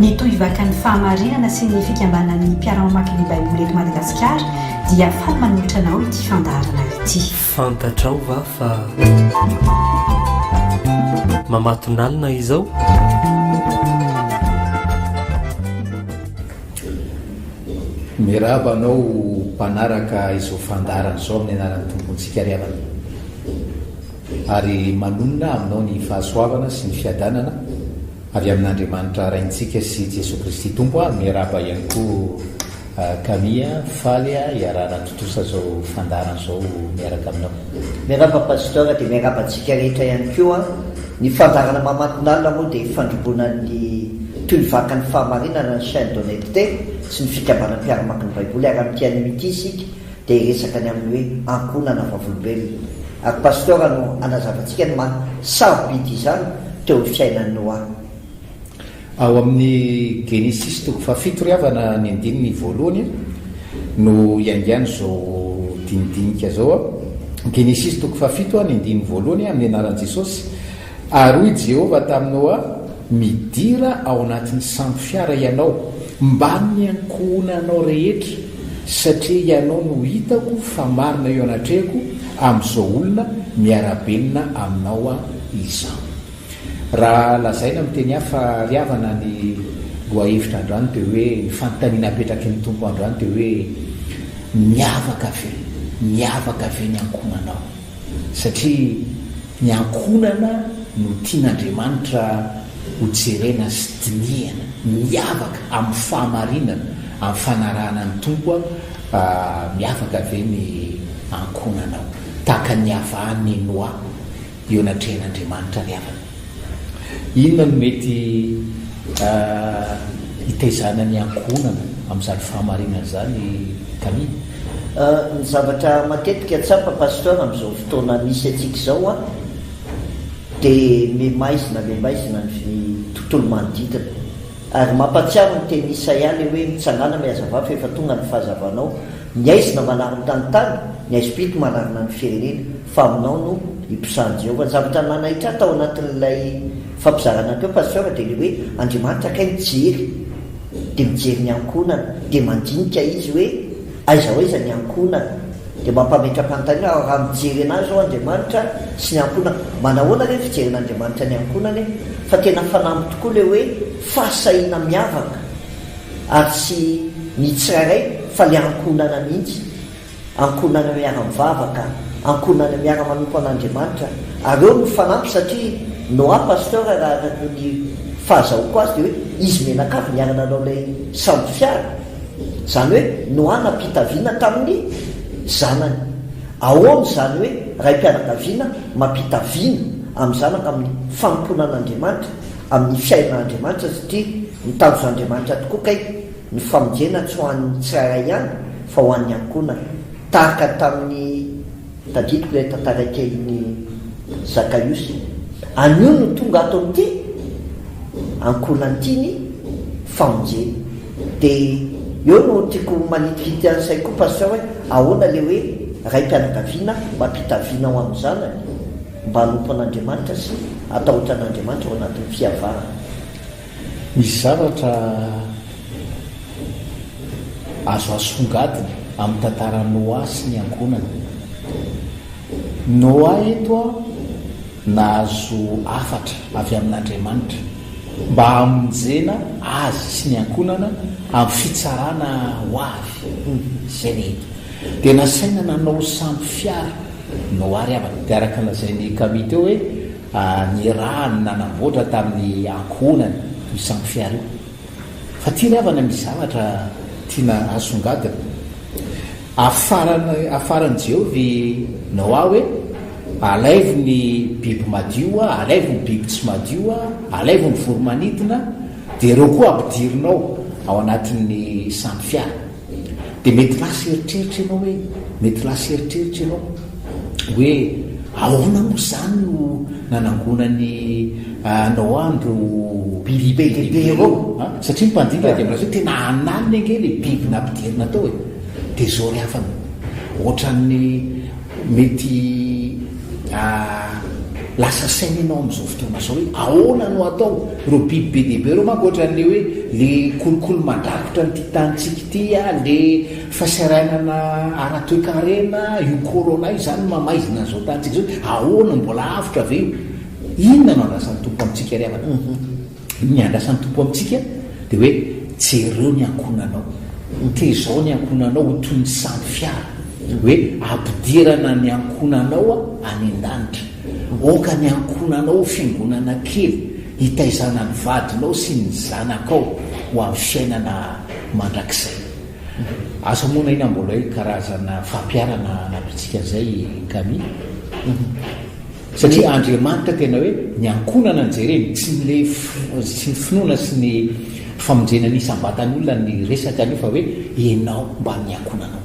Ny Tohivakan'ny Fahamarinana sy ny Fikambanan'ny Mpiara-mamaky ny Baiboly eto Madagasikara dia faly manolotra anao ity fandaharana ity. Fantatrao va fa mamatonalina izao? Miarahaba anao mpanaraka izao fandaharana izao amin'ny anaran'ny Tompontsika ry havana. Ary manonona aminao ny fahasoavana sy ny fiadanana avy amin'Andriamanitra Raintsika sy Jesoa Kristy Tompo aho. Miarahaba ihany koa Camille, faly aho hiarahana tontosa izao fandaharana izao miaraka aminao. Miarahaba Pasteur dia miarahaba antsika rehetra ihany koa. Ny fandaharana Mamatonalina moa dia ifandrombonan'ny Tohivakan'ny Fahamarinana ny Chaîne d'Honnêteté sy ny Fikambanan'ny Mpiara-mamaky ny Baiboly ary amin'ity anio ity isika dia hiresaka ny amin'ny hoe ankohonana vavolombelona. Ary Pasteur no hanazava antsika ny maha sarobidy izany teo amin'ny fiainan'i Noa. Ao amin'ny Genesisy toko fahafito ry havana ny andininy voalohany no iaingàny izao dinidinika izao. Genesisy toko fahafito ny andininy voalohany amin'ny anaran'i Jesosy, Ary hoy Jehovah tamin'i Noa, Midira ao anatin'ny sambo fiara ianao, mbamin'ny ankohonanao rehetra, satria ianao no hitako fa marina eo anatrehako amin'izao olona miara-belona aminao izao. Raha lazaina amin'ny teny hafa ry havana ny lohahevitra androany dia hoe, ny fanontaniana apetraky ny Tompo androany dia hoe, miavaka ve, miavaka ve ny ankohonanao? Satria ny ankohonana no tian'Andriamanitra ho jerena sy dinihana, miavaka amin'ny fahamarinana, amin'ny fanarahana ny Tompo, miavaka ve ny ankohonanao? Tahaka ny niavahan'i Noa. eo anatrehan'Andriamanitra ry havana. Inona no mety hitaizana ny ankohonana amin'izany fahamarinana izany Camille? Ny zavatra matetika tsapa Pasteur amin'izao fotoana misy antsika izao an, dia mihamaizina mihamaizina ny tontolo manodidina. Ary mampatsiaro ny tenin'i Isaia ilay hoe, Mitsangàna mihazavà fa efa tonga ny fahazavanao. Ny haizina manarona ny tany, ny haizim-pito manarona ny firenena, fa aminao no hiposahan'i Jehovah. Ny zavatra nanaitra ahy tao anatin'ilay fampizarana teo Pasteur dia ilay hoe Andriamanitra kay mijery, dia mijery ny ankohonana, dia mandinika Izy hoe aiza ho aiza ny ankohonana. Dia mampametra-panontaniana aho, raha mijery an'ahy izao Andriamanitra sy ny ankohonako, manahoana re ny fijerin'Andriamanitra ny ankohonany e? Fa tena fanamby tokoa ilay hoe fahasahiana miavaka, ary tsy ny tsirairay fa ilay ankohonana mihitsy, ankohonana miara-mivavaka, ankohonana miara-manompo an'Andriamanitra, ary eo no fanampy satria Noah Pasteur raha araka ny fahazahoako azy dia hoe izy mianakavy niara-nanao ilay sambo fiara, Izany hoe Noa nampita vina tamin'ny zanany. Ahoana izany hoe raim-pianakaviana mampita vina amin'ny zanaka amin'ny fanompoana an'Andriamanitra, amin'ny fiainana Andriamanitra satria ny tanjon'Andriamanitra tokoa kay ny famonjena tsy ho an'ny tsirairay ihany fa ho an'ny ankohonana. Tahaka ny tamin'ny. Tadidiko ilay tantara kelin'i Zakaiosy. Anio no tonga ato amin'ity ankohonana ity ny famonjena. Dia eo no tiako manitikitika ny saiko koa Pasteur hoe ahoana ilay hoe raim-pianakaviana mampita vina ho amin'ny zanany mba hanompo an'Andriamanitra sy hatahotra an'Andriamanitra ao anatin'ny fihavahana. Misy zavatra azo asongadina amin'ny tantaran'i Noa sy ny ankohonany. Noa eto nahazo hafatra avy amin'Andriamanitra mba hamonjena azy sy ny ankohonana amin'ny fitsarana ho avy. Izay ilay eto. Dia nasaina nanao sambo fiara Noa ry havana. Dia araka ny lazain'i Camille teo hoe Nirahany nanamboatra tamin'ny ankohonany io sambo fiara io. Fa ity ry havana misy zavatra tiana hasongadina. Afarany afaran'i Jehovah i Noa hoe, Alaivo ny biby madio, alaivo ny biby tsy madio, alaivo ny voro-manidina, dia ireo koa ampidirinao ao anatin'ny sambo fiara. Dia mety lasa eritreritra ianao hoe, mety lasa eritreritra ianao hoe ahoana moa izany no nanangonan'i Noa an'ireo biby be dia be ireo? Satria ny mpandinika dia milaza hoe tena an'aliny ange ilay biby nampidirina tao e. Dia izao ry havana, ohatran'ny Mety lasa saina ianao amin'izao fotoana izao hoe ahoana no atao? Ireo biby be dia be ireo manko ohatran'ilay hoe le kolikoly mandrakotra an'ity tanintsika ity, le fahasahiranana ara-toekarena, io corona io izany mamaizina an'izao tanintsika izao, ahoana mbola avotra ve io? Inona no andrasan'ny Tompo amintsika ry havana? Ny andrasan'ny Tompo amintsika dia hoe jereo ny ankohonanao. Tezao ny ankohonanao ho toy ny sambo fiara, hoe ampidirana ny ankohonanao any an-danitra. Aoka ny ankohonanao ho fiangonana kely hitaizana ny vadinao sy ny zanakao ho amin'ny fiainana mandrakizay. Asa moa na inona mbola hoe karazana fampiharana hanampintsika an'izay Camille? Satria Andriamanitra tena hoe ny ankohonana no jereny, tsy ny le tsy ny finoana sy ny famonjena ny isam-batan'olona ny resaka anio fa hoe ianao mbamin'ny ankohonanao.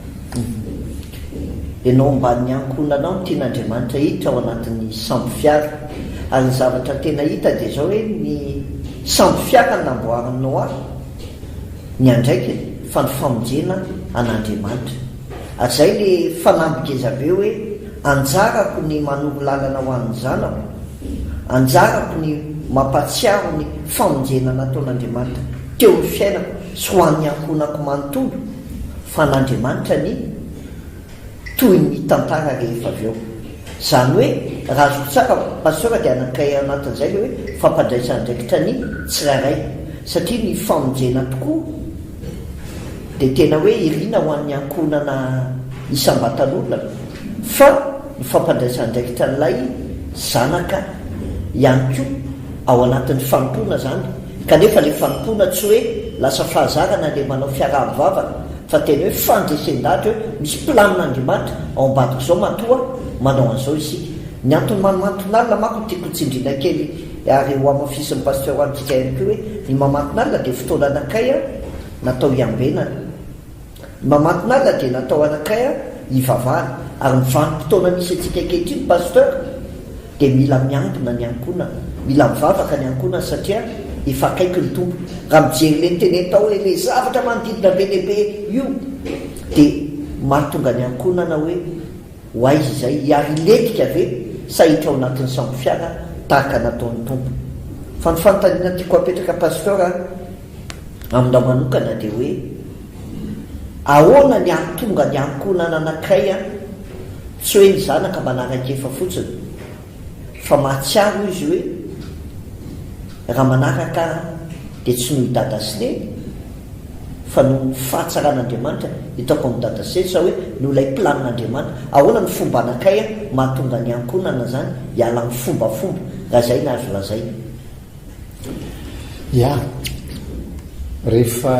Ianao mbamin'ny ankohonanao no tian'Andriamanitra hiditra ao anatin'ny sambo fiara. Ary ny zavatra tena hita dia izao hoe ny sambo fiara no namboarin'i Noa, ny andraikiny fa ny famonjena an'Andriamanitra. Ary izay le fanamby gezabe hoe anjarako ny manoro lalana ho an'ny zanako, anjarako ny mampatsiaro ny famonjena nataon'Andriamanitra teo amin'ny fiainako sy ho an'ny ankohonako manontolo fa an'Andriamanitra ny toy ny tantara rehefa avy eo. Izany hoe raha azoko tsara Pasteur dia anankiray ao anatin'izay ilay hoe fampandraisana andraikitra ny tsirairay satria ny famonjena tokoa dia tena hoe irina ho an'ny ankohonana isam-batan'olona fa ny fampandraisana andraikitra an'ilay zanaka ihany koa ao anatin'ny fanompoana izany kanefa ilay fanompoana tsy hoe lasa fahazarana ilay manao fiaraha-mivavaka Fa tena hoe fandresen-dahatra hoe misy planin'Andriamanitra ao ambadik'izao matoa manao an'izao isika. Ny antony manomantonalina manko no tiako ho tsindriana kely ary ho hamafisin'ny Pasteur ho antsika ihany koa hoe ny mamantonalina dia fotoana anakay natao hiambenana. Ny mamantonalina dia natao anakay hivavahana. Ary ny vanim-potoana misy antsika ankehitriny Pasteur, dia mila miambina ny ankohonana, mila mivavaka ny ankohonana satria efa akaiky ny Tompo. Raha mijery ilay niteneniny tao hoe ilay zavatra manodidina be dia be io dia mahatonga ny ankohonana hoe ho aiza izay, hiariletika ve sa hiditra ao anatin'ny sambo fiara tahaka nataon'ny Tompo. Fa ny fanontaniana tiako apetraka Pasteur a, aminao manokana dia hoe ahoana ny hahatonga ny ankohonana anankiray a, Tsy hoe ny zanaka manaraka efa fotsiny fa mahatsiaro izy hoe raha manaraka aho dia tsy noho i dada sy neny fa noho ny fahatsaran'Andriamanitra hitako amin'i dada sy neny sa hoe noho ilay planin'Andriamanitra. Ahoana ny fomba anakay mahatonga ny ankohonana izany hiala amin'ny fombafomba raha izay no azo lazaina? Ya. Rehefa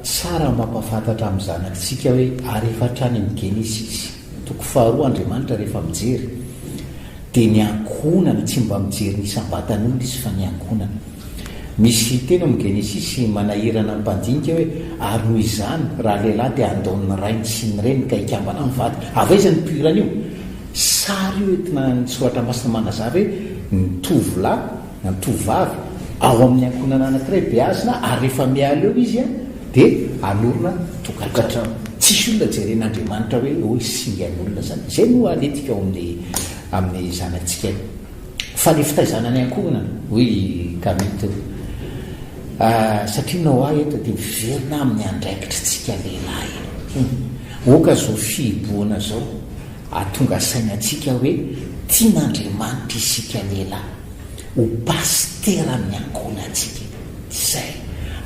tsara mampahafantatra amin'ny zanakitsika hoe ary efa hatrany amin'ny Genesisy toko faharoa Andriamanitra rehefa mijery dia ny ankohonana, tsy mba mijery ny isam-batan'olona izy fa ny ankohonana. Misy teny ao amin'ny Genesisy manahirana ny mpandinika hoe ary noho izany raha lehilahy dia handao ny rainy sy ny reniny ka hikambana amin'ny vadiny. Avy aiza ny poiran'io? Sary io entina ny soratra masina manazava hoe ny tovolahy na ny tovovavy ao amin'ny ankohonana anankiray beazina ary rehefa miala eo izy dia hanorina tokantrano. Tsisy olona jeren'Andriamanitra hoe hoe singan'olona izany. Izay no aletika ao amin'ny amin'ny zanatsika io. Fa ny fitaizana ny ankohonana, hoy i Camille teo, satria Noah eto dia miverina amin'ny andraikitritsika lehilahy. Aoka izao fihibohana izao Hahatonga saina antsika hoe tian'Andriamanitra isika lehilahy ho pasitera amin'ny ankohonantsika. Izay.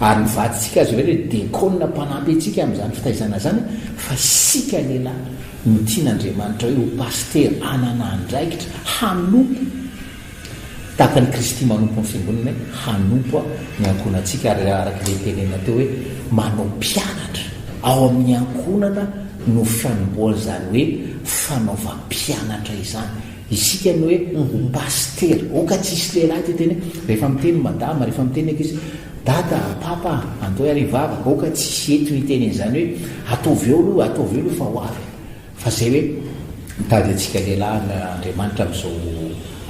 Ary ny vadintsika aza hoe dekona mpanampy antsika amin'izany fitaizana izany fa isika lehilahy no tian'Andriamanitra hoe ho pasitera, hanana andraikitra, hanompo. Tahaka an'i Kristy manompo ny Fiangonana hoe hanompo ny ankohonantsika ary araka ilay nitenenina teo hoe manao mpianatra ao amin'ny ankohonana no fanombohan'izany hoe fanaovam-pianatra izany. Isika no hoe ho pasitera. Aoka tsy hisy lehilahy te hiteny hoe rehefa miteny madama, rehefa miteny ny ankizy dada, papa, andao hiary hivavaka. Aoka tsy hisy eto hiteny an'izany hoe ataovy eo aloha, ataovy eo aloha fa ho avy. Fa zay hoe mitady antsika lehilahy ny Andriamanitra amin'izao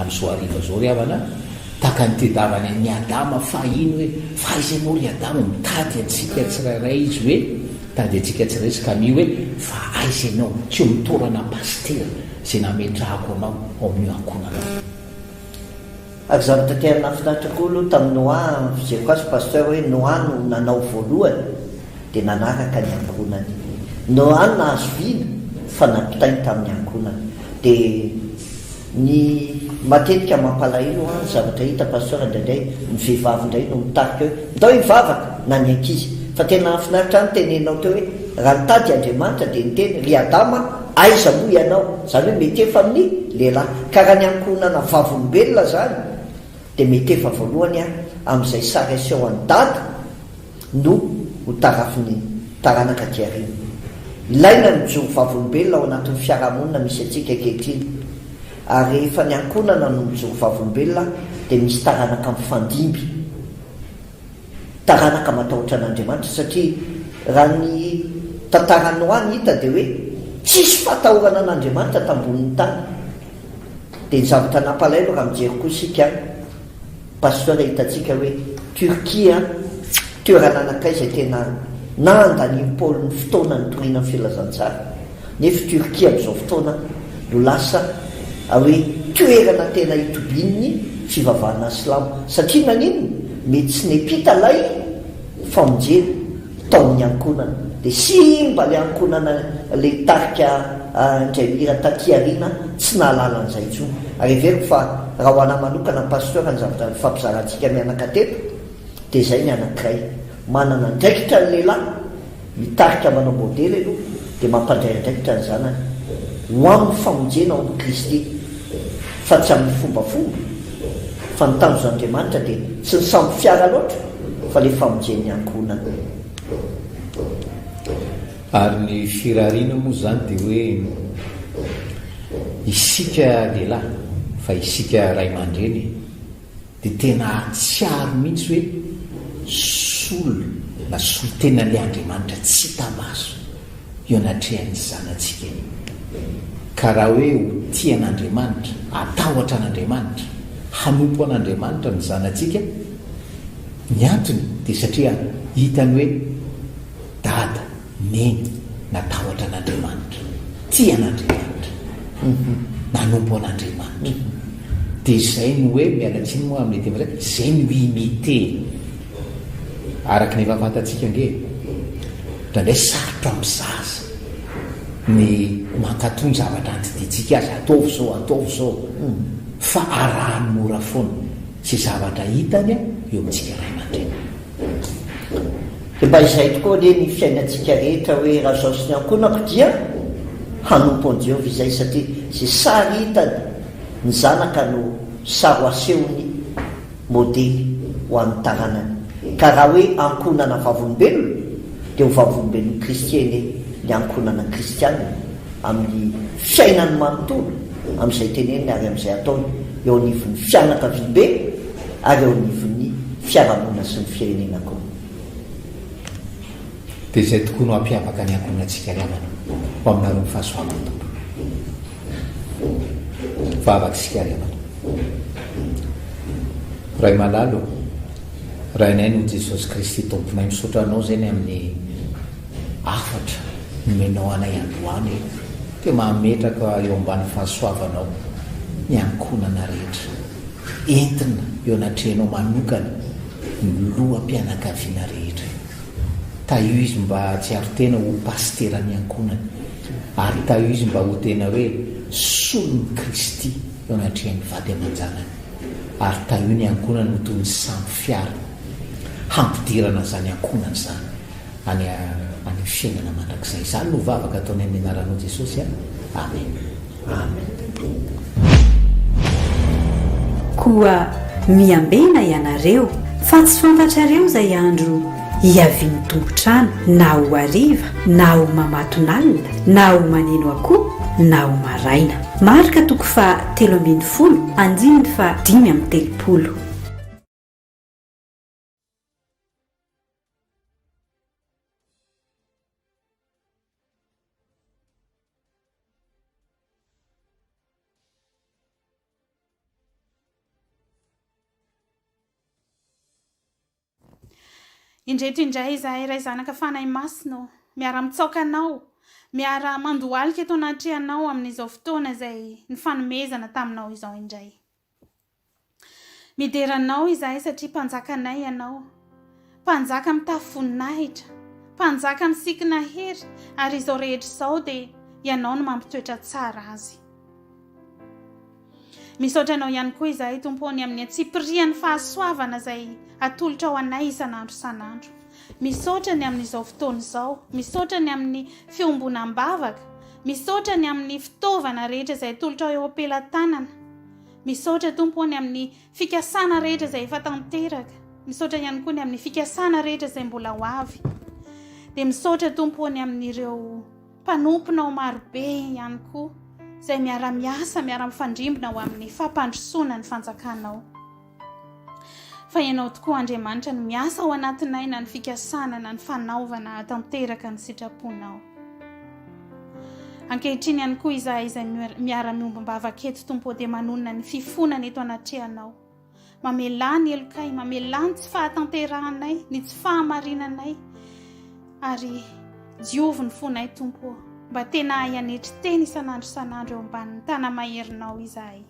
amin'izao hariva izao ry havana, tahaka ny nitedavany an'i Adama fahiny hoe fa aiza ianao ry Adama, mitady antsika tsirairay Izy hoe, mitady antsika tsirairay Izy ka mi hoe fa aiza ianao, tsy eo amin'ny toerana pasitera izay nametrahako anao ao amin'io ankohonanao. Ary zavatra tena nahafinaritra koa aloha tamin'i Noa ny fijeriko azy Pasteur hoe Noa no nanao voalohany dia nanaraka ny ankohonany. Noa no nahazo vina fa nampitainy tamin'ny ankohonany. Dia ny matetika mampalahelo an ny zavatra hita Pasteur indraindray ny vehivavy indray no mitarika hoe ndao hivavaka na ny ankizy. Fa tena nahafinaritra ahy ny teneninao teo hoe raha nitady Andriamanitra dia niteny, ry Adama aiza moa ianao? Izany hoe mety efa amin'ny lehilahy. Ka raha ny ankohonana vavolombelona izany dia mety efa voalohany amin'izay sary aseho an'i Dada no ho tarafin'ny taranaka aty aoriana. Ilaina ny mijoro vavolombelona ao anatin'ny fiarahamonina misy antsika ankehitriny. Ary rehefa ny ankohonana no mijoro vavolombelona dia misy taranaka mifandimby. Taranaka matahotra an'Andriamanitra satria raha ny tantaran'i Noa ny hita dia hoe tsisy fahatahorana an'Andriamanitra tambonin'ny tany. Dia ny zavatra nampalahelo raha mijery koa isika Pasteur hitantsika hoe Turquie an, toerana anankiray izay tena nandanian'i Paoly ny fotoana nitoriana ny filazantsara. Nefa Turquie amin'izao fotoana no lasa hoe toerana tena itobian'ny fivavahana silamo. Satria naninona? Mety tsy nempita ilay famonjena tao amin'ny ankohonana. Dia simba ilay ankohonana ilay tarika indray mihira taty aoriana tsy nahalala an'izay intsony. Ary heveriko fa raha ho anà manokana Pasteur ny zavatra nifampizarantsika mianaka teto dia izay ny anankiray. Manana andraikitra ny lehilahy. Mitarika manao modely aloha dia mampandray andraikitra ny zanany ho amin'ny famonjena ao amin'i Kristy fa tsy amin'ny fombafomba fa ny tanjon'Andriamanitra dia tsy ny sambo fiara loatra fa ilay famonjen'ny ankohonana. Ary ny firariana moa izany dia hoe isika lehilahy fa isika ray aman-dreny e! Dia tena hahatsiaro mihitsy hoe solo na solontenan'ilay Andriamanitra tsy hita maso eo anatrehan'ny zanatsika io. Ka raha hoe ho tia an'Andriamanitra, hatahotra an'Andriamanitra, hanompo an'Andriamanitra ny zanatsika, ny antony dia satria hitany hoe Dada, Neny, natahotra an'Andriamanitra, tia an'Andriamanitra, nanompo an'Andriamanitra. Dia izay no hoe, miala tsiny moa amin'ilay teny vazaha, izay no imiter. Araka ny efa fantatsika ange, indraindray sarotra amin'ny zaza ny mankatò ny zavatra andidiantsika azy, ataovy izao, ataovy izao, fa arahany mora foana izay zavatra hitany eo amintsika ray aman-dreny. Dia mba izay tokoa anie ny fiainantsika rehetra hoe raha zaho sy ny ankohonako dia hanompo an'i Jehovah izay satria izay sary hitany ny zanaka no sary ho asehony modely ho an'ny taranany. Ka raha hoe ankohonana vavolombelona dia ho vavolombelon'i Kristy anie ny ankohonana kristiana amin'ny fiainany manontolo, amin'izay teneniny ary amin'izay ataony eo anivon'ny fianakaviambe ary eo anivon'ny fiarahamonina sy ny firenena koa. Dia izay tokoa no hampiavaka ny ankohonantsika ry havana, ho aminareo ny fahasoavan'ny Tompo. Vavaka isika ry havana. Ray malala ô, Rainay noho Jesosy Kristy Tomponay, misaotra Anao izay ny amin'ny hafatra nomenao anay androany e. Dia mametraka eo ambany fahasoavanao ny ankohonana rehetra. Entina eo anatrehanao manokana ny loham-pianakaviana rehetra. Tahio izy mba hahatsiaro tena ho pasiteran'ny ankohonany, ary tahio izy mba ho tena hoe solon'i Kristy eo anatrehan'ny vady aman-janany, ary tahio ny ankohonany ho toy ny sambo fiara hampidirana an'izany ankohonany izany any any fiainana mandrakizay. Izany no vavaka ataonay amin'ny anaranao Jesosy a. Amen. Amen. Koa miambena ianareo, fa tsy fantatrareo izay andro hiavian'ny tompon-trano, na ho hariva, na ho mamatonalina, na ho maneno akoho, na ho maraina. Marka toko faha 13, andininy faha 35. Indreto indray izahay Ray Zanaka Fanahy Masina ô, miara-mitsaoka Anao, miara-mandohalika eto anatrehanao amin'izao fotoana izay nifanomezana taminao izao indray. Midera Anao izahay satria Mpanjakanay Ianao, Mpanjaka mitafy voninahitra, Mpanjaka misikina hery ary izao rehetra izao dia Ianao no mampitoetra tsara azy. Misaotra Anao ihany koa izahay Tompo ô ny amin'ny antsipirian'ny fahasoavana izay atolotrao anay isan'andro isan'andro. Misaotra ny amin'izao fotoana izao. Misaotra ny amin'ny fiombonam-bavaka. Misaotra ny amin'ny fitaovana rehetra izay atolotrao eo am-pelatanana. Misaotra Tompo ô ny amin'ny fikasana rehetra izay efa tanteraka. Misaotra ihany koa ny amin'ny fikasana rehetra izay mbola ho avy. Dia misaotra Tompo ô ny amin'ireo mpanomponao marobe ihany koa izay miara-miasa, miara-mifandrimbona ho amin'ny fampandrosoana ny fanjakanao. Fa Ianao tokoa Andriamanitra no miasa ao anatinay na ny fikasana na ny fanaovana hahatanteraka ny sitraponao. Ankehitriny ihany koa izahay izay miara-miombom-bavaka eto Tompo dia manonona ny fifonana eto anatrehanao. Mamelà ny helokay, mamelà ny tsy fahatanterahanay, ny tsy fahamarinanay ary diovy ny fonay Tompo mba tena hahay hanetry tena isan'andro isan'andro eo ambanin'ny tana-maherinao izahay.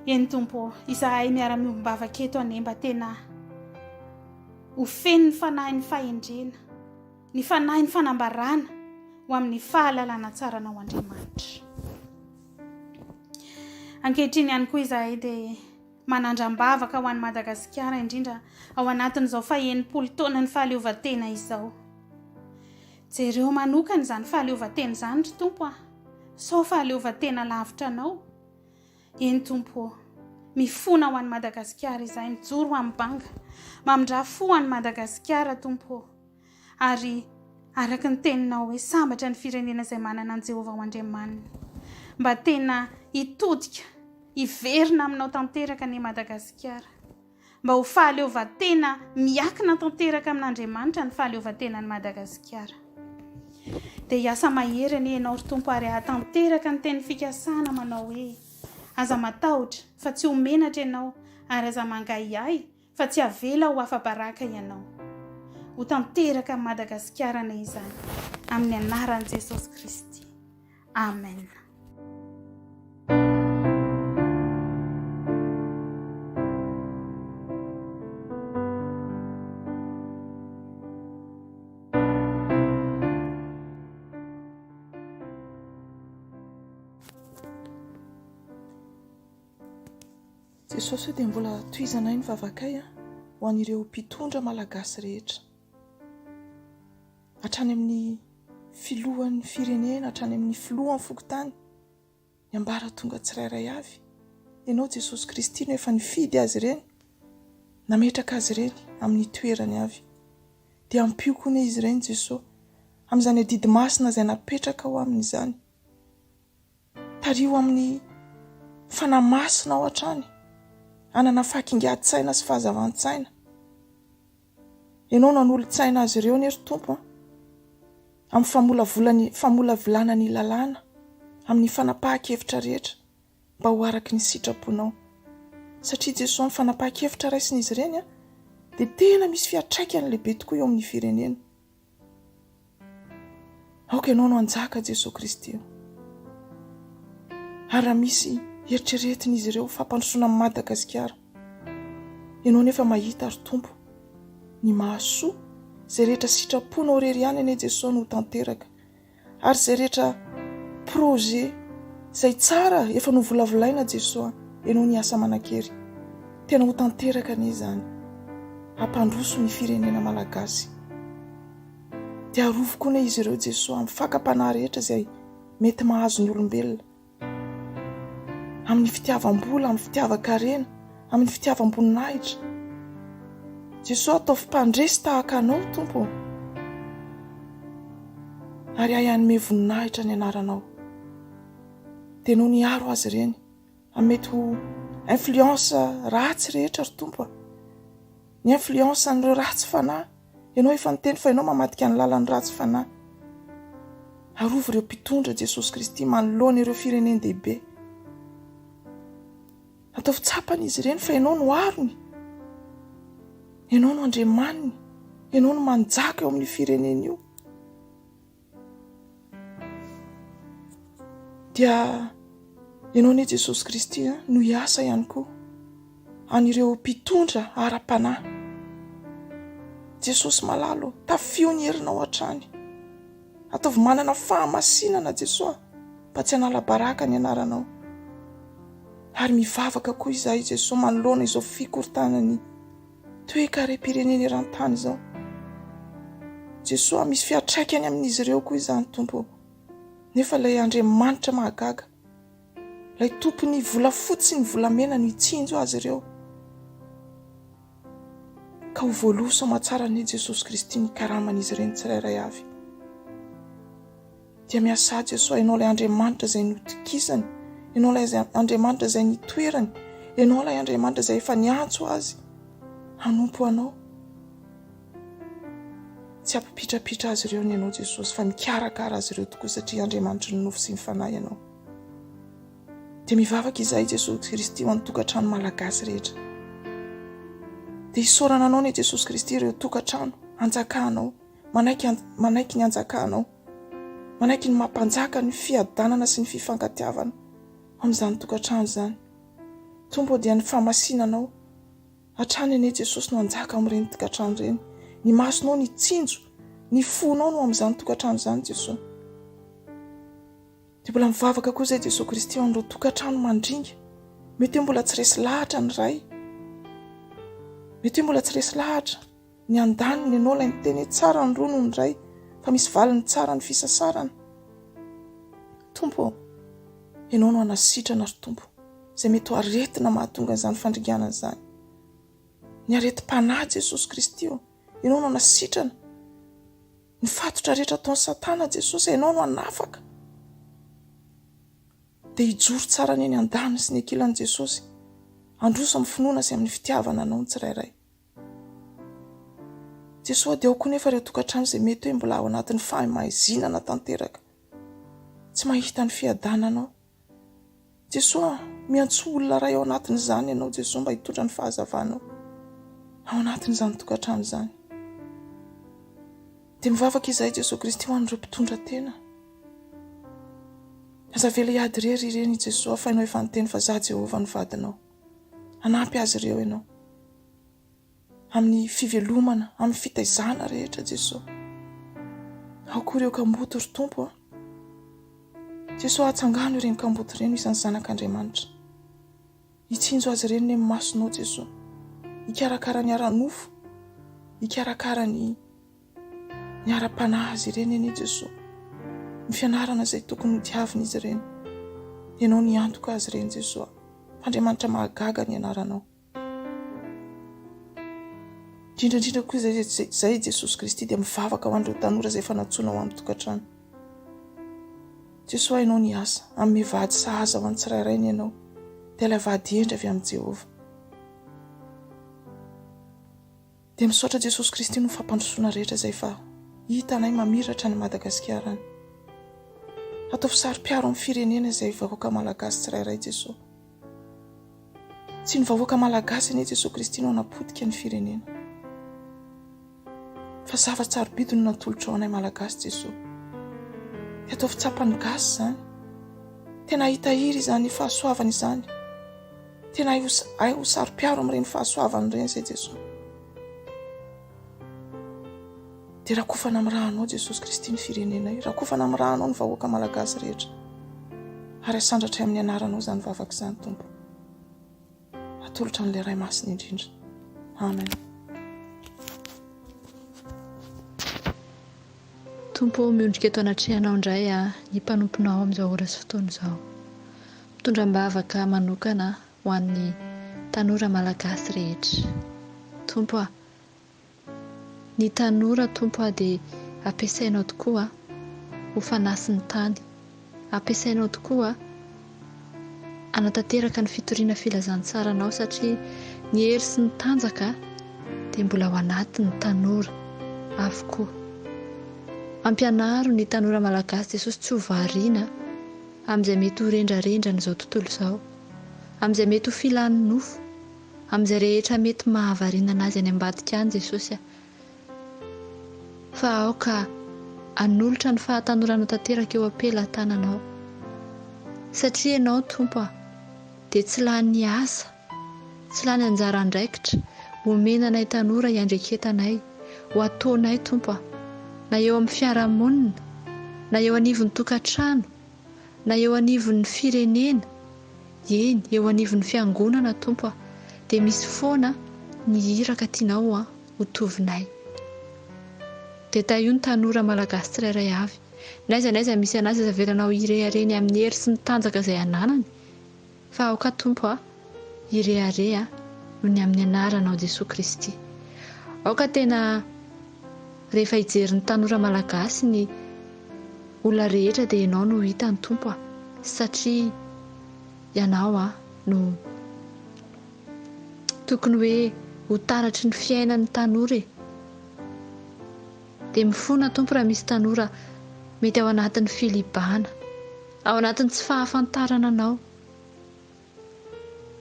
Eny Tompo ô, izahay miara-miombom-bavaka eto anie mba tena ho feno ny fanahin'ny fahendrena, ny fanahin'ny fanambarana ho amin'ny fahalalana tsara anao Andriamanitra. Ankehitriny ihany koa izahay dia manandram-bavaka ho an'i Madagasikara indrindra ao anatin'izao faha-60 taonan'ny fahaleovantena izao. Jereo manokana izany fahaleovantena izany ry Tompo a! Sao fahaleovantena lavitra anao? Eny Tompo ô! Mifona ho an'i Madagasikara izahay, mijoro ho amin'ny banga. Mamindrà fo ho an'i Madagasikara Tompo ô! Ary araka ny teninao hoe sambatra ny firenena izay manana an'i Jehovah ho Andriamaniny. Mba tena hitodika, hiverina aminao tanteraka anie Madagasikara. Mba ho fahaleovantena miakina tanteraka amin'Andriamanitra ny fahaleovantenan'i Madagasikara. Dia hiasa mahery anie ianao ry Tompo ary hahatanteraka ny teny fikasana manao hoe, Aza matahotra fa tsy ho menatra ianao ary aza mangahiahy fa tsy havela ho afa-baraka ianao. Ho tanteraka amin'i Madagasikara anie izany amin'ny anaran'i Jesosy Kristy. Amen. Jesosy o dia mbola tohizanay ny vavakay ho an'ireo mpitondra malagasy rehetra. Hatrany amin'ny filohan'ny firenena, hatrany amin'ny filohan'ny fokontany, ny ambaratonga tsirairay avy. Ianao Jesosy Kristy no efa nifidy azy ireny, nametraka azy ireny amin'ny toerany avy. Dia ampio koa anie izy ireny Jesoa, amin'izany adidy masina izay napetraka ho aminy izany. Tariho amin'ny Fanahy Masina ao hatrany, hanana fahakingan-tsaina sy fahazavan-tsaina. Ianao no hanolo-tsaina azy ireo anie ry Tompo a! Amin'ny famolavolany famolavolana ny lalàna, amin'ny fanapahan-kevitra rehetra mba ho araky ny sitraponao. Satria Jesoa amin'ny fanapahan-kevitra raisin'izy ireny a, dia tena misy fiantraikany lehibe tokoa eo amin'ny firenena. Aoka Ianao no hanjaka Jesoa Kristy o. Ary raha misy eritreretin'izy ireo fampandrosoana an'i Madagasikara, Ianao nefa mahita ry Tompo ny mahasoa, izay rehetra sitraponao irery ihany anie Jesoa no ho tanteraka. Ary izay rehetra projet izay tsara efa novolavolaina Jesoa, Ianao ny asa manan-kery. Tena ho tanteraka anie izany. Hampandroso ny firenena malagasy. Dia arovy koa anie izy ireo Jesoa amin'ny fakam-panahy rehetra izay mety mahazo ny olombelona. Amin'ny fitiavam-bola, amin'ny fitiavan-karena, amin'ny fitiavam-boninahitra. Jesoa ataovy mpandresy tahaka Anao Tompo ô. Ary ahy hanome voninahitra ny anaranao. Dia noho ny aro azy ireny amin'ny mety ho influence ratsy rehetra ry Tompo a. Ny influence an'ireo ratsy fanahy. Ianao efa niteny fa ianao mamadika ny lalan'ny ratsy fanahy. Arovy ireo mpitondra Jesosy Kristy manoloana ireo firenen-dehibe. Ataovy tsapany izy ireny fa ianao no arony. Ianao no Andriamaniny. Ianao no manjaka eo amin'io firenena io. Dia ianao anie Jesosy Kristy no hiasa ihany koa an'ireo mpitondra ara-panahy. Jesosy malala ô, tafio ny herinao hatrany. Ataovy manana fahamasinana Jesoa mba tsy hanala baraka ny anaranao. Ary mivavaka koa izahay Jesoa manoloana izao fikorontanan'ny. Toe-karem-pirenena eran-tany izao. Jesoa, misy fiantraikany amin'izy ireo koa izany, Tompo ô. Nefa ilay Andriamanitra mahagaga, ilay Tompon'ny volafotsy sy ny volamena no hitsinjo azy ireo. Ka ho voaloa soamatsara anie Jesosy Kristy ny karaman'izy ireny tsirairay avy. Dia miasà Jesoa, Ianao ilay Andriamanitra izay notokisany, Ianao ilay Andriamanitra izay nitoerany, Ianao ilay Andriamanitra izay efa niantso azy hanompo Anao. Tsy hampipitrapitra azy ireo ny Ianao Jesosy fa mikarakara azy ireo tokoa satria Andriamanitry ny nofo sy ny fanahy Ianao. Dia mivavaka izahay Jesosy Kristy ho an'ny tokantrano malagasy rehetra. Dia isaorana Anao anie Jesosy Kristy ireo tokantrano anjakanao, manaiky manaiky ny anjakanao. Manaiky ny mampanjaka ny fiadanana sy ny fifankatiavana amin'izany tokantrano izany. Tompo ô dia ny fahamasinanao hatrany anie Jesosy no hanjaka amin'ireny tokantrano ireny. Ny masonao ny tsinjo, ny fonao no amin'izany tokantrano izany Jesosy. Dia mbola mivavaka koa izay Jesosy Kristy ho an'ireo tokantrano mandringa. Mety hoe mbola tsy resy lahatra ny ray. Mety hoe mbola tsy resy lahatra. Ny andaniny ianao ilay niteny hoe tsara ny roa noho ny iray fa misy valiny tsara ny fisasarana. Tompo ô, Ianao no hanasitrana ry Tompo izay mety ho aretina mahatonga an'izany fandringanana izany. Ny aretim-panahy Jesosy Kristy ô, Ianao no hanasitrana. Ny fatotra rehetra ataon'i Satana Jesosy, Ianao no hanafaka. Dia hijoro tsara ny eny andaniny sy ny ankilan'i Jesosy. Handroso amin'ny finoana sy amin'ny fitiavana Anao ny tsirairay. Jesoa dia ao koa nefa ireo tokantrano izay mety hoe mbola ao anatin'ny fahamaizinana tanteraka, tsy mahita ny fiadananao. Jesoa, miantsoa olona iray ao anatin'izany ianao Jesoa mba hitondra ny fahazavanao ao anatin'izany tokantrano izany. Dia mivavaka izahay Jesoa Kristy ho an'ireo mpitondra tena. Aza avela hiady irery ireny i Jesoa fa ianao efa niteny fa za Jehovah no vadinao. Hanampy azy ireo ianao. Amin'ny fivelomana, amin'ny fitaizana rehetra Jesoa. Ao koa ireo kamboty ry Tompo a. Jesoa atsangano ireny kamboty ireny ho isan'ny zanak'Andriamanitra. Hitsinjo azy ireny ny masonao Jesoa. Hikarakara ny ara-nofo, hikarakara ny ny ara-panahy azy ireny anie Jesoa. Ny fianarana izay tokony hodiavina izy ireny. Ianao niantoka azy ireny Jesoa. Andriamanitra mahagaga ny anaranao. Indrindra indrindra koa izay izay Jesosy Kristy dia mivavaka ho an'ireo tanora izay efa nantsoina ho amin'ny tokantrano. Jesoa ianao ny asa, hanome vady sahaza ho an'ny tsirairay ny ianao, dia ilay vady hendry avy amin'i Jehovah. Dia misaotra Jesosy Kristy noho fampandrosoana rehetra izay efa hitanay mamiratra any Madagasikara any. Ataovy saro-piaro amin'ny firenena izay vahoaka malagasy tsirairay Jesoa. Tsy ny vahoaka malagasy anie Jesoa Kristy no hanapotika ny firenena. Fa zava-tsarobidy no natolotrao anay malagasy Jesoa. Dia ataovy tsapan'ny gasy izany. Tena hitahiry izany fahasoavana izany. Tena hay ho saro-piaro amin'ireny fahasoavana ireny izay Jesoa. Dia rakofana amin'ny rànao Jesosy Kristy ny firenenay, rakofana amin'ny rànao ny vahoaka malagasy rehetra. Ary asandratray amin'ny anaranao izany vavaka izany Tompo. Atolotra an'ilay Ray Masina indrindra. Amen. Tompo ô, miondrika eto anatrehanao indray aho, ny mpanomponao amin'izao ora sy fotoana izao. Mitondra am-bavaka manokana ho an'ny tanora malagasy rehetra. Tompo a, Ny tanora Tompo a dia ampiasainao tokoa ho fanasin'ny tany. Ampiasainao tokoa hanatanteraka ny fitoriana filazantsaranao satria ny hery sy ny tanjaka dia mbola ao anatin'ny tanora avokoa. Ampianaro ny tanora malagasy Jesosy tsy ho variana amin'izay mety ho rendrarendran'izao tontolo izao, amin'izay mety ho filan'ny nofo. Amin'izay rehetra mety mahavariana anazy any ambadika any Jesosy a! Fa aoka hanolotra ny fahatanorana tanteraka eo am-pelatananao. Satria Ianao Tompo a! dia tsy lany asa, tsy lany anjara andraikitra omena anay tanora hiandreketanay, ho ataonay Tompo a! Na eo amin'ny fiarahamonina, na eo anivon'ny tokantrano, na eo anivon'ny firenena, eny, eo anivon'ny fiangonana, Tompo a, dia misy foana. ny iraka tianao ho tovinay. Dia tahio ny tanora malagasy tsirairay avy. N'aiza n'aiza misy anazy aza avelanao hirehareha ny amin'ny hery sy ny tanjaka izay ananany fa aoka Tompo a hirehareha noho ny amin'ny anaranao Jesoa Kristy. Aoka tena rehefa hijery ny tanora malagasy ny olona rehetra dia ianao no hitany Tompo a satria ianao a no tokony hoe ho taratry ny fiainan'ny tanora e. Dia mifona Tompo raha misy tanora mety ao anatin'ny filibana, ao anatin'ny tsy fahafantarana Anao.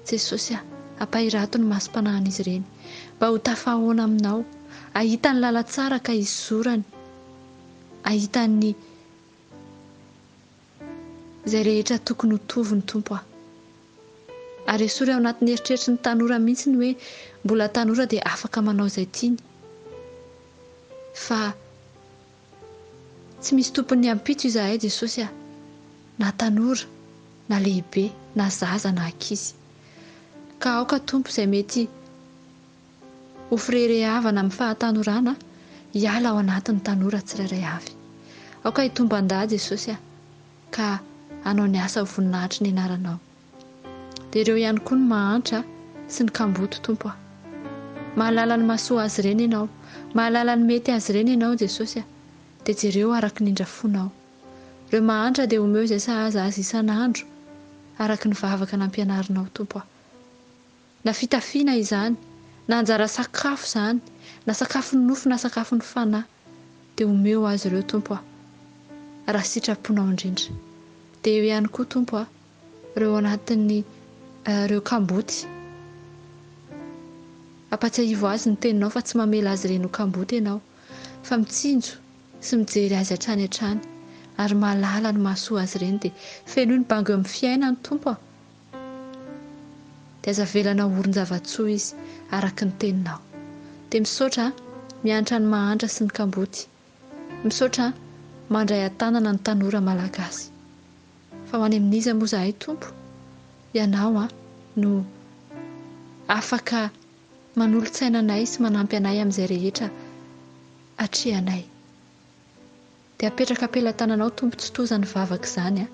Jesosy a, ampahirato ny masom-panahin'izy ireny, mba ho tafahaona Aminao, hahita ny lalantsara ka hizorany, hahita ny izay rehetra tokony ho toviny Tompo a. Ary esory ao anatin'ny eritreritry ny tanora mihitsy ny hoe mbola tanora dia afaka manao izay tiany. Fa tsy misy tompon'ny ampitso izahay Jesosy a! Na tanora, na lehibe, na zaza na ankizy. Ka aoka Tompo izay mety ho fireharehavana amin'ny fahatanorana hiala ao anatin'ny tanora tsirairay avy. Aoka hitomban-dahy Jesosy a! Ka hanao ny asa ho voninahitry ny anaranao. Dia ireo ihany koa ny mahantra sy ny kamboty Tompo a! Mahalala ny mahasoa azy ireny Ianao, mahalala ny mety azy ireny Ianao Jesosy a! Dia jereo araka ny indrafonao. Ireo mahantra dia omeo izay sahaza azy isan'andro araka ny vavaka nampianarinao Tompo a! Na fitafiana izany, na anjara sakafo izany, na sakafon'ny nofo na sakafon'ny fanahy, dia omeo azy ireo, Tompo a, raha sitraponao indrindra. Dia eo ihany koa, Tompo a, ireo ao anatin'ny, ireo kamboty. Ampatsiahivo azy ny Teninao fa tsy mamela azy ireny ho kamboty Ianao, fa mitsinjo sy mijery azy hatrany hatrany, ary mahalala ny mahasoa azy ireny, dia fenoy ny banga eo amin'ny fiainany, Tompo a. Dia aza avelana ho orin-java-tsoa izy, araka ny teninao. Dia misaotra an, miantra ny mahantra sy ny kamboty. Misaotra an, mandray an-tanana ny tanora malagasy. Fa ho any amin'iza moa izahay Tompo? Ianao an, no afaka manolo-tsaina anay sy manampy anay amin'izay rehetra atrehanay. Dia apetraka am-pelatananao Tompo Tsitoha izany vavaka izany a,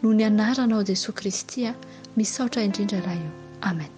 noho ny anaranao Jesoa Kristy a, misaotra indrindra Ray o. Amen.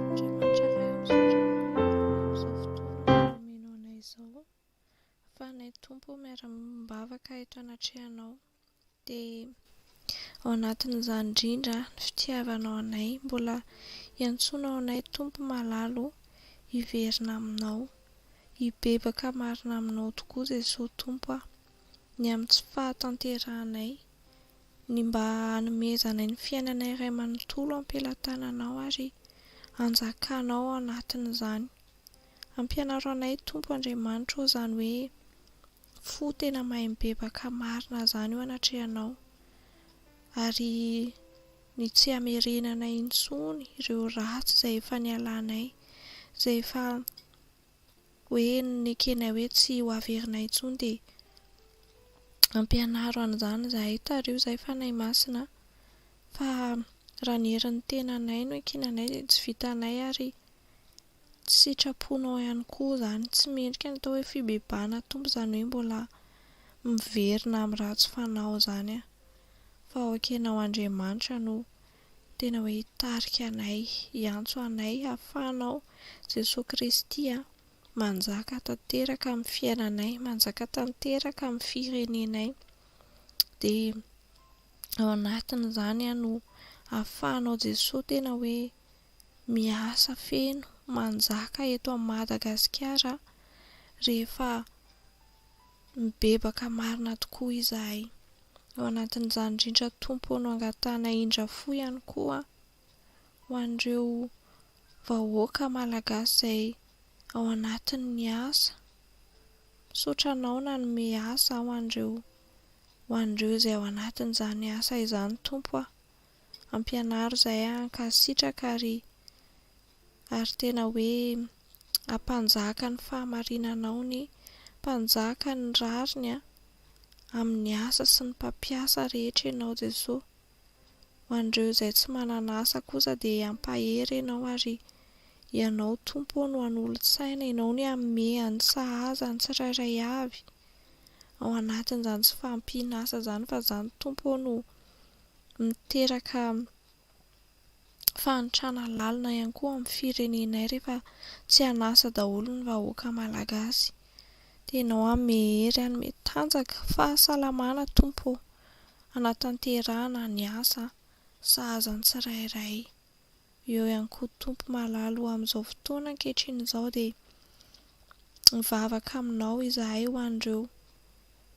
Andriamanitra Ray ô misaotra Anao amin'izao fotoana nomenao anay izao ahafahanay Tompo miara-mivavaka eto anatrehanao. Dia ao anatin'izany indrindra ny fitiavanao anay, mbola iantsoanao anay Tompo malala o, hiverina aminao, hibebaka marina aminao tokoa Jesoa Tompo a, ny amin'ny tsy fahatanterahanay, ny mba hanomezanay ny fiainanay iray manontolo am-pelatananao ary hanjakanao ao anatin'izany. Ampianaro anay Tompo Andriamanitra o izany hoe fo tena mahay mibebaka marina zany eo anatrehanao ary ny tsy hamerenana intsony ireo ratsy izay efa nialanay izay efa hoe nekenay hoe tsy ho averina intsony dia ampianaro an'izany izahay tariho izahay Fanahy Masina fa raha ny herin'ny tenanay no ekenanay dia tsy vitanay ary Tsy sitraponao ihany koa izany. Tsy mendrika ny atao hoe fibebahana Tompo izany hoe mbola miverina amin'ny ratsy fanao izany an. Fa aoka Ianao Andriamanitra no tena hoe hitarika anay, hiantso anay hahafahanao Jesoa Kristy an, manjaka tanteraka amin'ny fiainanay, manjaka tanteraka amin'ny firenenay. Dia ao anatin'izany an no ahafahanao Jesoa tena hoe miasa feno manjaka eto amin'i Madagasikara rehefa mibebaka marina tokoa izahay. Ao anatin'izany indrindra Tompo ô no angatahanay indra fo ihany koa ho an'ireo vahoaka Malagasy izay. ao anatin'ny asa. Misaotra Anao nanome asa ho an'ireo ho an'ireo izay ao anatin'izany asa izany Tompo a. Ampianaro izahay hankasitraka ary ary tena hoe hampanjaka ny fahamarinanao ny mpanjaka ny rariny a amin'ny asa sy ny mpampiasa rehetra Ianao Jesoa. Ho an'ireo izay tsy manana asa kosa dia hampahery Ianao ary Ianao Tompo ô no hanolo-tsaina, Ianao no hanome ny sahaza ny tsirairay avy ao anatin'izany tsy fahampian'asa izany fa izany Tompo ô no miteraka fahantrana lalina ihany koa amin'ny firenenay rehefa tsy an'asa daholo ny vahoaka malagasy. Dia Ianao hanome hery, hanome tanjaka, fahasalamana Tompo ô hanatanterahana ny asa sahaza ny tsirairay. Eo ihany koa Tompo malala o amin'izao fotoana ankehitriny izao dia mivavaka aminao izahay ho an'ireo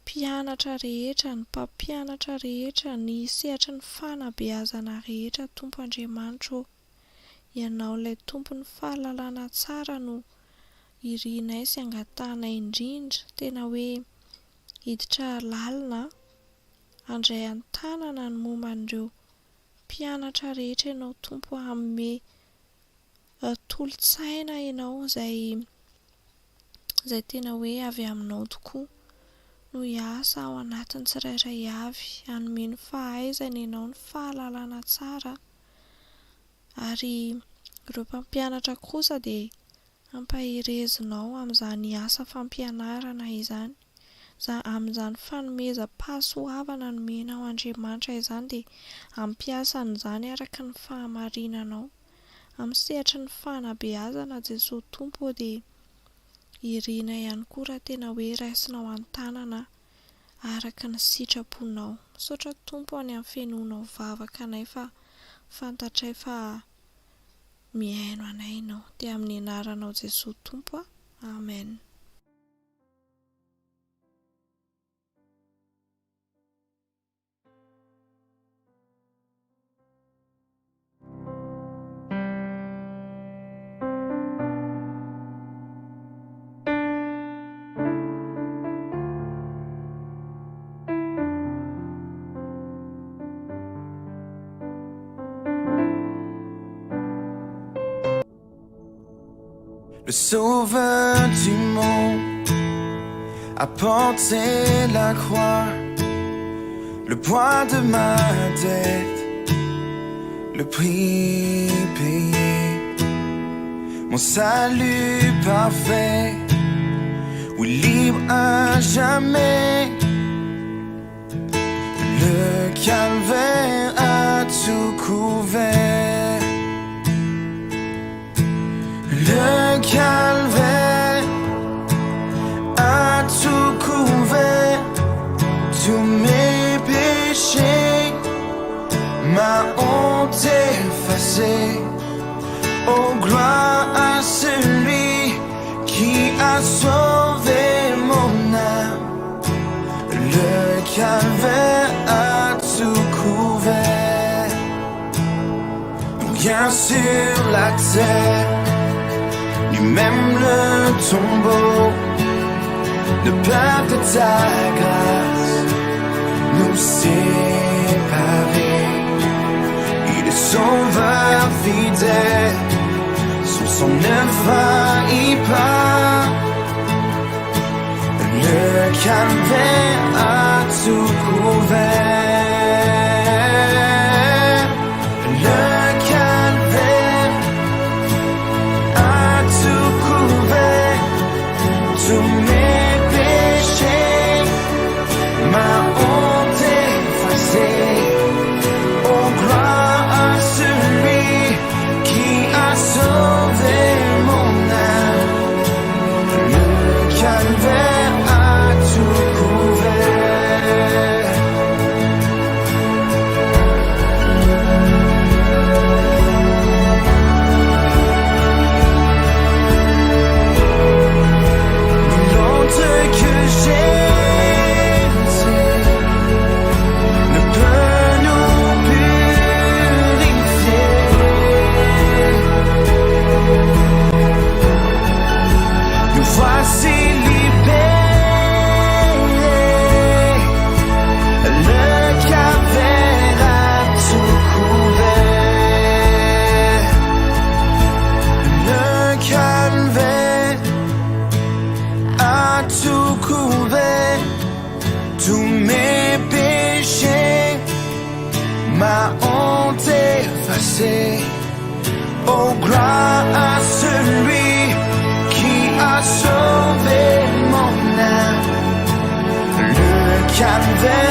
mpianatra rehetra, ny mpampianatra rehetra, ny sehatry ny fanabeazana rehetra Tompo Andriamanitra ô. Ianao ilay Tompon'ny fahalalana tsara no irinay sy angatahanay indrindra, tena hoe hiditra lalina handray an-tanana ny momba an'ireo mpianatra rehetra ianao Tompo hanome tolo-tsaina ianao izay izay tena hoe avy aminao tokoa no hiasa ao anatin'ny tsirairay avy, hanome ny fahaizana ianao, ny fahalalana tsara ary ireo mpampianatra kosa dia ampaherezinao amin'izany asa fampianarana izany. Za amin'izany fanomezam-pahasoavana nomenao Andriamanitra izany dia hampiasa an'izany araka ny fahamarinanao. Amin'ny sehatry ny fanabeazana Jesoa Tompo ô dia irina ihany koa raha tena hoe raisinao an-tanana araka ny sitraponao. Misaotra Tompo ny amin'ny fenoanao vavaka anay fa fantatray fa mihaino anay Ianao. Dia amin'ny anaranao Jesoa Tompo a. Amen. Le sauveur du monde a porté la croix, le poids de ma dette, le prix payé, mon salut parfait, oui libre à jamais. Le calvaire a tout couvert. Le calvaire a tout couvert, tous mes péchés, ma honte effacée. Oh gloire à celui qui a sauvé mon âme. Le calvaire a tout couvert. Rien sur la terre, ni même le tombeau, ne peuvent de ta grâce nous séparer. Il est sauveur fidèle, son sang ne faillit pas. Le calvaire a tout couvert. Le calvaire a tout couvert. Tous mes péchés, ma honte effacée. Oh gloire à celui qui a sauvé mon âme. Le calvaire a tout couvert. Ma honte effacée. Oh, gloire à celui qui a sauvé mon âme. Le calvaire.